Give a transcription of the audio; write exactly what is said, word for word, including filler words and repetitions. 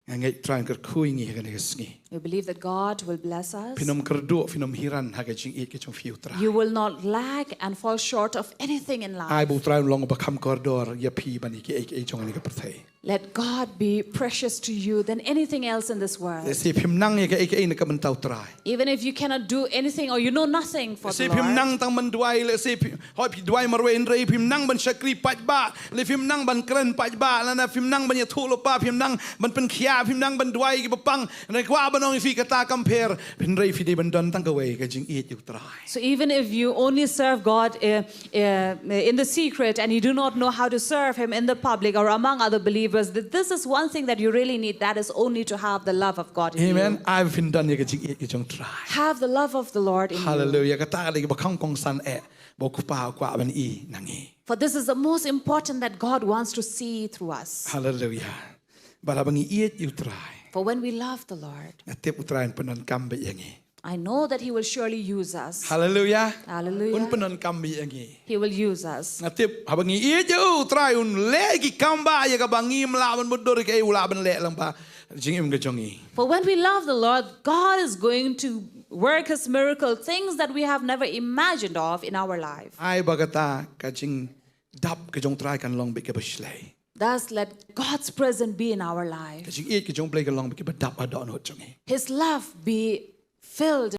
Nga ngeit Trai un kyrkhu ïa ngi ha kane ka sngi. We believe that God will bless us. Phin ym kyrduh, phin ym hiran ha ka jingïeit ka jong phi ïa u Trai. You will not lack and fall short of anything in life. Ai ba u Trai un long uba kham kordor ïa phi ban ïa kiei kiei jong kane ka pyrthei. Let God be precious to you than anything else in this world. Lehse phim nang ïa kaei kaei na ka bynta u Trai. Even if you cannot do anything or you know nothing for Lehse the phim Lord, nang tang ban duwai, lehse phi, hoi phi duwai marwei, hynrei phim nang ban shakri paidbah, lehse phim nang ban kren paidbah, lane phim nang ban ïathuh lypa, phim nang ban pynkhiah, phim nang ban duwai ki bapang, hynrei kwah ban ong ïa phi kata kam pher, hynrei phi dei ban don tang kawei ka jingïeit ïa u Trai. so even if you only serve God uh, uh, in the secret and you do not know how to serve Him in the public or among other believers, th- this is one thing that you really need. That is only to have the love of God in you. Amen. Ai ba phin don ïa ka jingïeit ka jong u Trai. Have the love of the Lord in you. Hallelujah. Kata ka dei kaba kham kongsan eh ba u Kpa u kwah ban i na ngi. For this is the most important that God wants to see through us. Hallelujah. Bad haba ngi ïeit ïa u Trai, For when we love the Lord, nga tip u Trai un pyndonkam beit ïa ngi. I know that He will surely use us. Hallelujah. Hallelujah. Un pyndonkam beit ïa ngi. He will use us. Nga tip haba ngi ïeit ïa u Trai un leh ki kam ba ïa kaba ngim lah ban mutdur, kaei u lah ban leh lyngba jingim ka jong ngi. For when we love the Lord, God is going to work His miracle, things that we have never imagined of in our life. Ai ba kata ka jingdap ka jong u Trai kan long beit kaba shlei. Thus, let God's presence be in our life. Ka jingïeit ka jong u Blei kan long beit kaba dap ha dohnud jong ngi. His love be filled